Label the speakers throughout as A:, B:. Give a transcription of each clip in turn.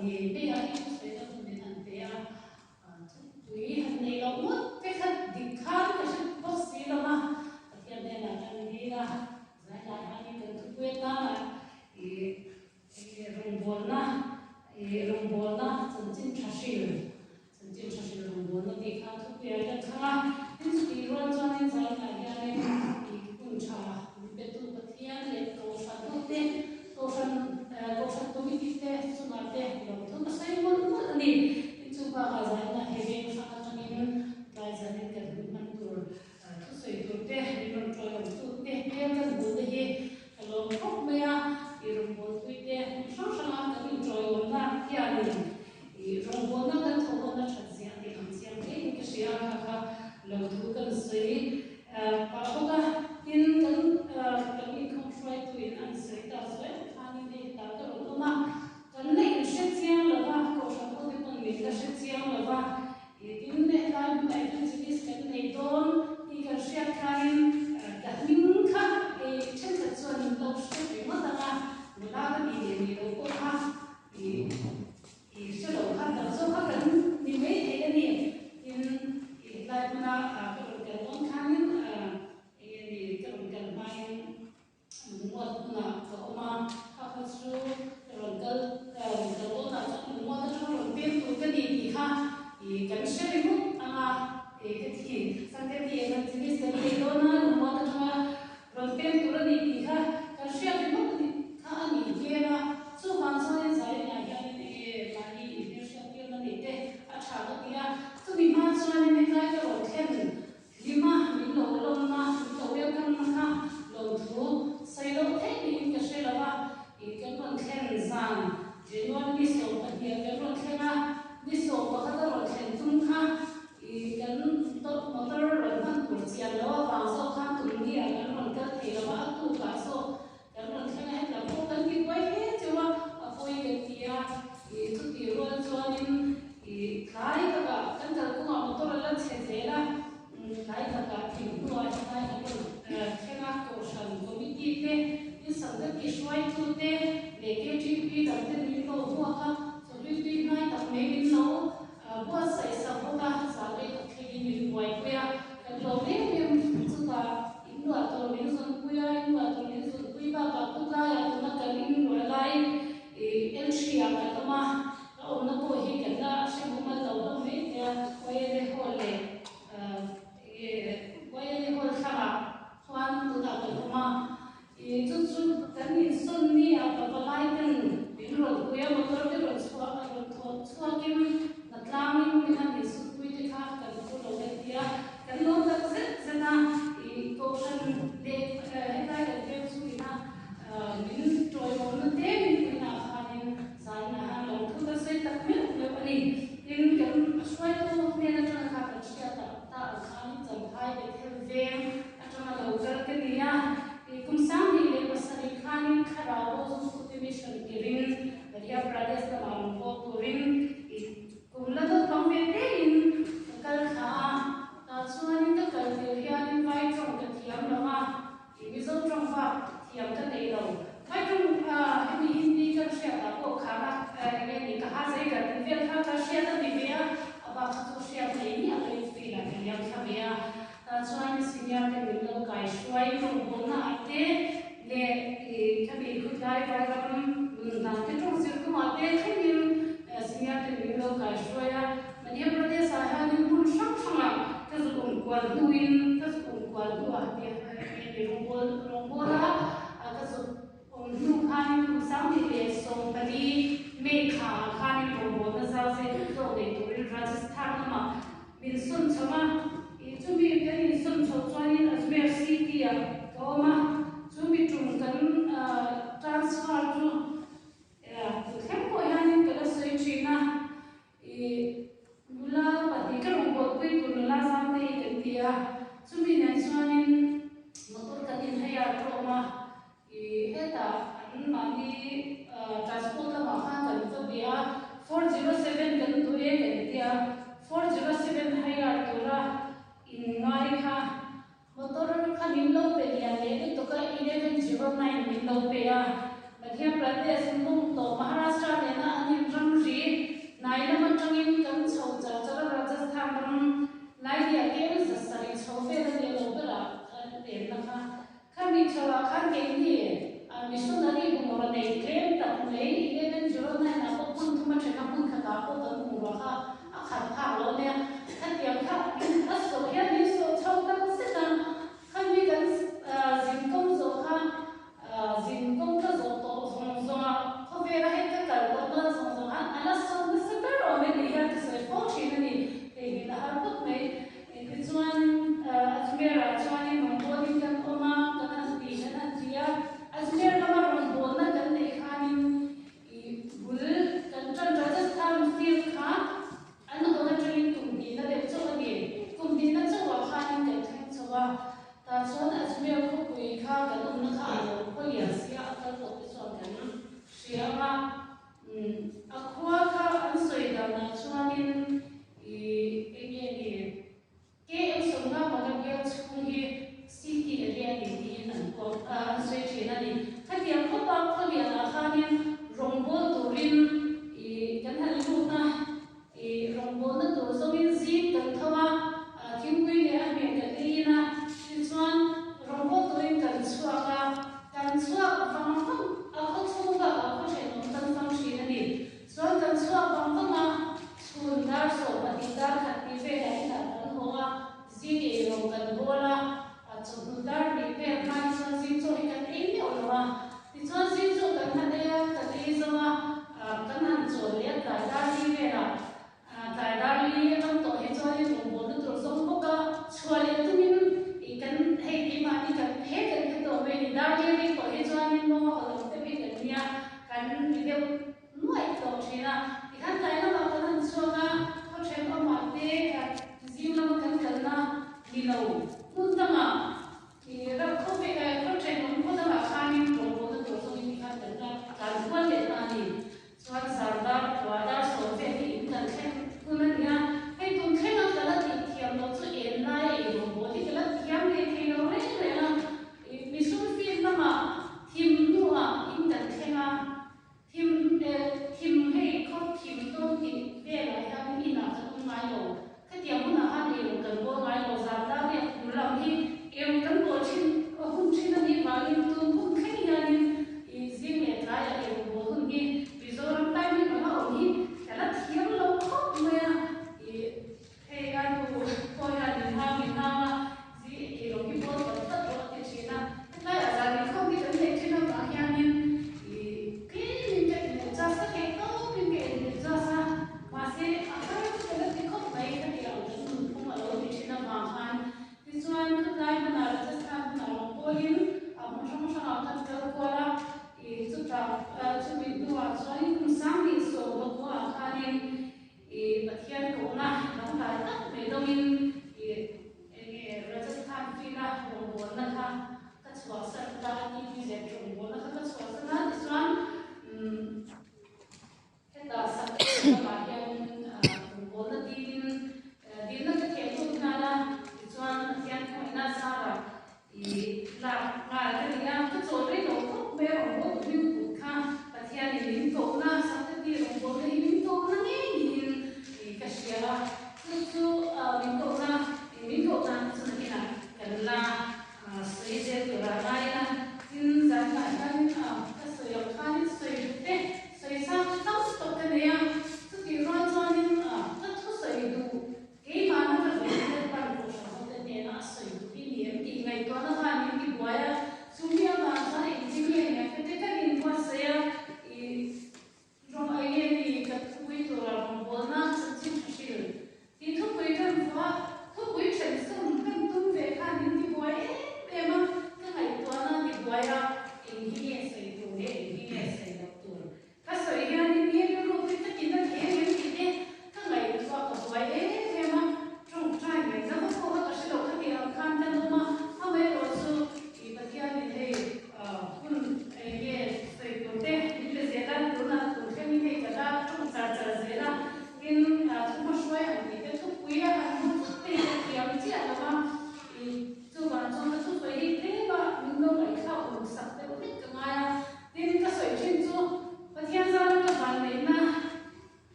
A: ngei mai a, i thusawi na hun min han pe a, thupui han nei loh ngawt te kha dik khan ka hre bawk si lo a, Pathian hnenah kan dil a, zai lai hianin kan thupui atana i rawngbawlna i rawngbawlna chanchin tha hril chanchin tha hril rawngbawlna tih kha thupui ah kan thlang a, tin chutih rual chuanin zai lai hianin i hun tha min petu Pathian leh Kohhran ho te Kohhran Kohhran committee te chungah te lawmthu ka sawi mawlh mawlh a ni. Tin chu bakah zaina he veng hrang atangin tlai zanin kan hun hman tur thusawi tur te min rawn tawiawm tu te hmel kan hmuh te hi ka lawm khawp mai a. I rawngbawlpui te hmun hrang hranga kan intawiawmna hianin i rawngbawlna kan thawhawmna that zia tih ang chiang hle in ka hria a, kha kha lawmthu kan sawi pah bawk a. Tin, kan kan inkhawm hruaituin an sawi ta zuai khanin hei hetah ka rawn awm a, kan la inhre chiang lo va, kohhran ho te pawn min la hre chiang lo va, tin hetlai hmunah evangelist kan nei dawn tih kan hriat khanin ka hming kha thenkhat chuan min lo hre ringawt ang a, nula ka tih leh nih loh pawh kha I hre lo kha tam zawk kha kan ni mai thei a ni. Tin, i hetlai hmuna ka rawn kal dawn khanin eng nge ni ka rawn kal hmain lungmuat hmunah ka awm a, kha kha chu ka rawn kal ka rawn kal dawnah chuan lungmuat atanga rawn peng tur ka ni tih kha i kan hre ringawt ang a, i ka ti. Sangkati Evangelist kan nei dawn a, lungmuat atanga Rawn peng tur a ni tih kha kan hriat ringawt a ni kha a nih hmel a, chuvang chuanin Zarinah hianin eng nge mahni inhmelhriat tirna neih te a tha ka ti a, chumi hma chuanin hetlai ka rawn thlen hlim a, min lo lawmna, min lo welcome na kha lawmthu sawi loh theih niin ka hre lo a, ih kan rawn thlen zan January ni 12 kan rawn thleng a, ni 11 a rawn thlen tum kha I kan motor rawn hman tur chian lo avang zawk khan tum ni ah kan rawn kal thei lo a, a tukah zawk kan rawn thleng a, hetlam pawh kan ti buai hle cheu a, a pawi kan ti a, i chutih rual chuanin i tlai takah kan kalkawngah motor a la chhe zel a, tlai takah thing hnuah helai kan rawn thleng a, kohhran committee te, in sangkati hruaitu te leh KTP dang te min lo hmuak a, chawhlui tui hnai tak mai min lo Buatsaih sak bawk a, zah leh tak thlengin min buaipui a, kan lawm em em chutah in luah tur min zawnpui a, in luah tur min zawnpui bakah khawtlaiah tuna kan in luah lai ih entry ah kan awm a, ka awmna pawh hi kan la hre mumal lo hlawm mai thei a, YLA hall leh ih YLA hall thlangah chuan tunah kan awm a, Ih chu chu kan insawn ni a pavalai ten min rawn pui a motor te rawn chhuah a rawn thawh chhuakin hnatlangin min han insut pui te kha kan phu lo kan ti a, kan lawm tak zet zet a, ih kohhran leh hetlai kan veng chhungin a min tawiawmna te min puihnah khanin zaninah han lo thu kan sawi tak meuh meuh a ni. Tin, kan hruaitu hnen atanga kha kan hriat tak ta ang khanin Champhai Bethel veng Atanga lo kal ka ni a, i kum 27 khanin thlarau bo zungtute mission tirin Madhya Pradesh lamah rawn haw turin i kum la naupang ve tein ka kal thla a, tah chuanin ka kal tir hianin vai tawng ka thiam lo a, i Mizo tawng bak thiam ka nei lo. Vai tawng hemi Hindi ka hriatah pawh khan a eng nge ni ka ha zei kan tih vel kha ka hriat a ni ve a, a bak kha chu hriat nei miah lo in field ah ka liam thla ve a. Tah chuan senior te min lo kai hruai rawngbawlna ah te leh i khami khutlai vairam nun dan te tawng zir kawngah te thlengin senior te min lo kai hruai a. Madhya Pradesh ah hianin hmun hrang hrangah ka zuk awm kual hnuin ka zuk awm kual hnuah tia hemi rawngbâwl rawngbâwl a ka zuk awm hnu khanin kum 2014 May thla ah khanin rawngbâwlna zau zet zawk nei turin Rajasthan lamah Min sawn chho a, ih chumi kan insawn chhoh chuanin Ajmer City ah ka awm a, chumi tum kan transfer chu tu thleng pawh hianin ka la sawi thin a, ih nula pahnih ka rawn bawlpui tur nula Zamtei kan ti a, chumi nen chuanin motor kan inhei a tlawm a, Ih hetah an mahni transport lamah khan kan va bia a, 407 kan duh e kan ti a, 407 hire tura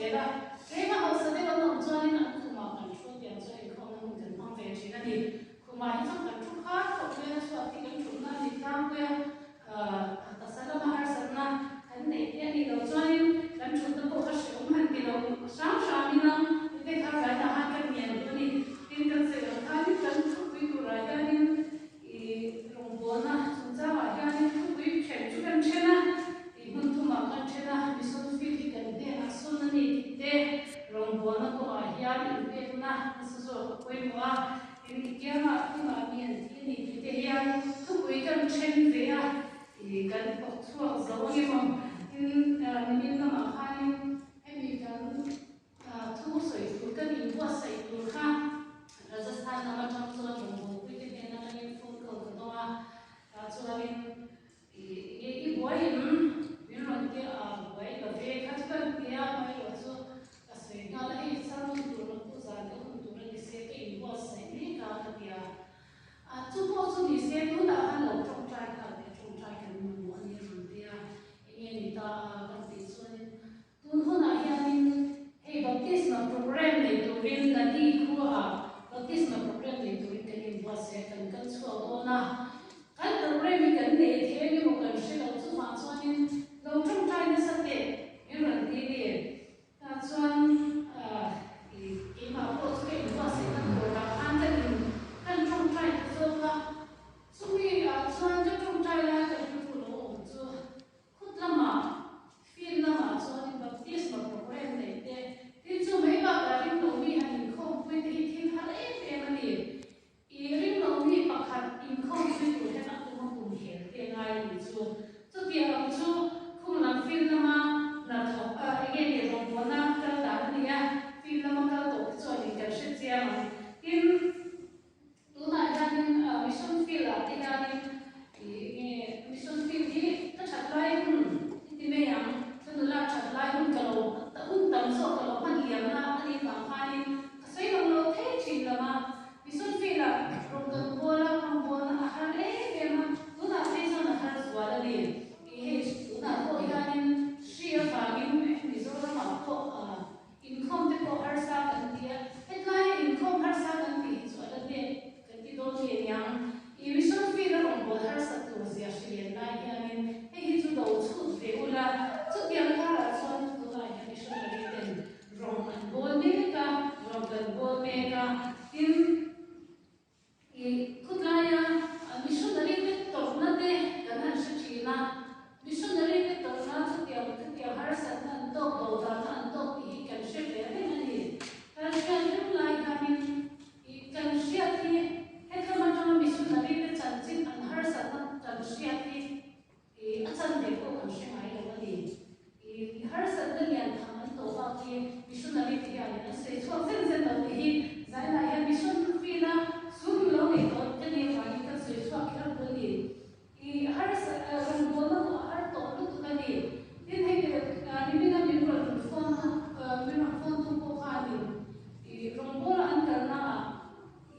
A: zel a. Tlema hausa deuh an awm chuanin an khumah kan thu tiang chu inkhawmna hun kan hmang ve thin a ni. Khumah hi chuan kan thu khar khawp mai a, chhuat hi kan thutna a ni tlangpui a, taksa lama harsatna kan neih te a nih loh chuanin kan thutna pawh kha hrehawm han ti lo hram hramin ang te kha tlainah khan kan ngen duh a ni. Tin, kan sawi ang khanin kan thupui turah hianin I rawngbawlna chungchangah hianin thupui then chu kan then a, i hmun thumah kan then a, mission field hi kan hnenah sawn a ni tih te, rawngbawlna kawngah hian inpekna nasa zawk a pawimawh a, tin i kiangah tunah mi an thi a ni tih te hian thupui kan then ve a, i kan thawk chhuak zo ang emaw tin nimin lamah khanin hemi kan Thu sawi tur kan inbuatsaih tur kha Rajasthan lam atang chuan rawngbawlpuite hnen atangin phone call ka dawng a, tah chuanin ih i buai em? Min rawn tia a, buai lo ve kha chu kan tia amaherawh chu ka sawi nghal a, hei sermon tur lam pawh zan ka hun tur a ni se ka inbuatsaih mek a ka tia. A, chu pawh chu ni se tunah khan lo tawngtai nghal teh tawngtai kan mamawh a ni a rawn tia, enge ni ta a kan tih chuanin Tun hunah hianin hei baptisma program nei turin Nadi khuaah baptisma program nei turin kan inbuatsaih a, kan kal chhuak dawn a. Kan program hi kan nei thei ang emaw kan hre lo, chuvang chuanin lo tawngtai nasa teh min rawn ti ni. Tah chuan keimah pawh chu ka inbuatsaihna turah khan kan in kan tawngtai ta zawk a. Chumi ah chuan ka tawngtai lai ka rilru lo awm chu Khut lamah, field lamah chuanin baptisma program neih te, tin chu mai bakah ringlomi han inkhawmpui te hi thil har em em a ni. I ringlomi pakhat inkhawmpui tur hian a kum a kum hel te ngai a nih chu. Chutiang ang chu khung lam field lama hnathawk a enge ni rawngbawlna kal dan a ni a, field lama kal tawh te chuanin kan hre chiang ang. Tin, Tunah hianin mission field ah te hianin ih nge mission field hi ka that lai hun i ti mai ang, ka nula that lai hun ka lo hun tam zawk ka lo hman liam na a nih vang khanin ka sawi lo lo thei thin lo a, mission field ah rawn kan bual a, rawn bualna a har em em a, tunah phei chuan a har zual a ni. Ih hei tunah pawh hianin hri avangin Mizoram ah pawh Inkhawm te pawh harsa kan ti a, hetlaia inkhawm harsa kan tih hi chu a la hnep kan ti dawn nge niang. I mission field a rawn bawl harsa tur zia hre lian lai hianin hei hi chu lo chhut ve ula, chutiang karah chuan tunah hian missionary ten rawng an bawl mek a, rawng kan bawl mek a, tin, I khawtlaia missionary te tawrhna te kan han hre thin a, missionary te tawrhna chutiang chutiang harsatna an tawk bo dahna an tawk tih hi kan hre ve reng a ni. Kan hriat reng lai hianin i kan hriat hi hetlam atanga missionary te chanchin an harsatna kan hriat hi I a chan ve pawh kan hre ngai lo a ni. I harsatna lian tham an tawh bak hi missionary te hianin an sawi chhuak zen zen lo tih hi zailai hian mission field a sum lo nei tawh ka nih avangin kan sawi chhuak kher bawk a ni. I harsat rawngbawlna pawh a har tawh lutuk a ni. Tin hei nimina min rawn phone tu min rawn phone tu pawh khanin i rawngbawla an kalnaah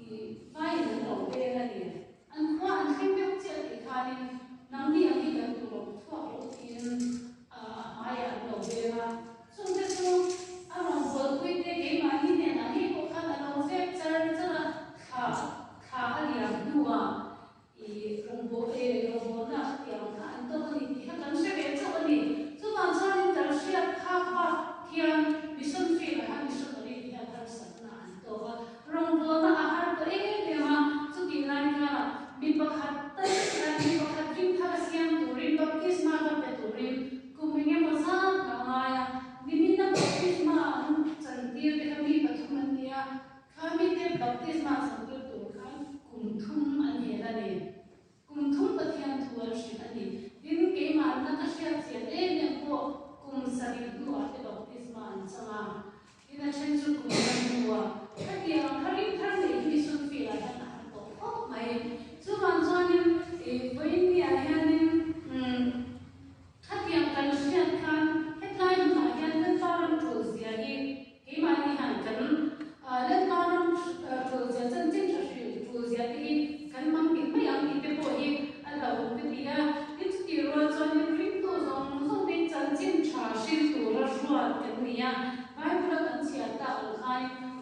A: i vaiin an lo peng a ni. An khua an thleng deuh chiah tih khanin nangni ang hi kan duh lo thuak loh tiin a hmaiah an lo veng a. Chungte chu a rawn bualpuite keimahni hnenah ngei pawh khan a lo zep char char a, thla thla a liam hnuah i rawngbawh e rawngbawlna tiang kha an tawk a ni tih kha kan hre ve chauh a ni. Chuvang chuanin kan hriat phak bak hian mission field-ah hian missionary te hian harsatna an tawk a. Rawngbawlna a har tawh em em a, chutih lai kara mi pakhat tal mi pakhat ring thar a siam turin baptisma va pe turin kum engemaw zat ka ngai a, nimina baptisma an chantir te kha mi pathum an ni a, kha mite baptisma chantir tur khan kum thum an hel a ni. Kum thum Pathian thu an hrilh a ni. Tin, keimahna ka hriat chian em em pawh kum sarih hnuah te baptisma an chang a. Tin, a then chu kum khat hnuah khatiang ang kha ring thar neih hi mission field ah hian a har tawh khawp mai. Chuvang chuanin ih vawiin niah hianin umm khatiang kan hriat khan hetlai hmunah hian Lalpa ram tul zia hi Keimahni hian kan Lalpa ram ṭulzia chanchin ṭha hrilh ṭulzia te hi kan mang nghilh mai ang tih te pawh hi a hlauhawm ka ti a. Tin chutih rual chuanin ringtu zawng zawng te chanchin ṭha hrilh tura ruat kan ni. ni a. Bible-a kan chhiar tak ang khanin.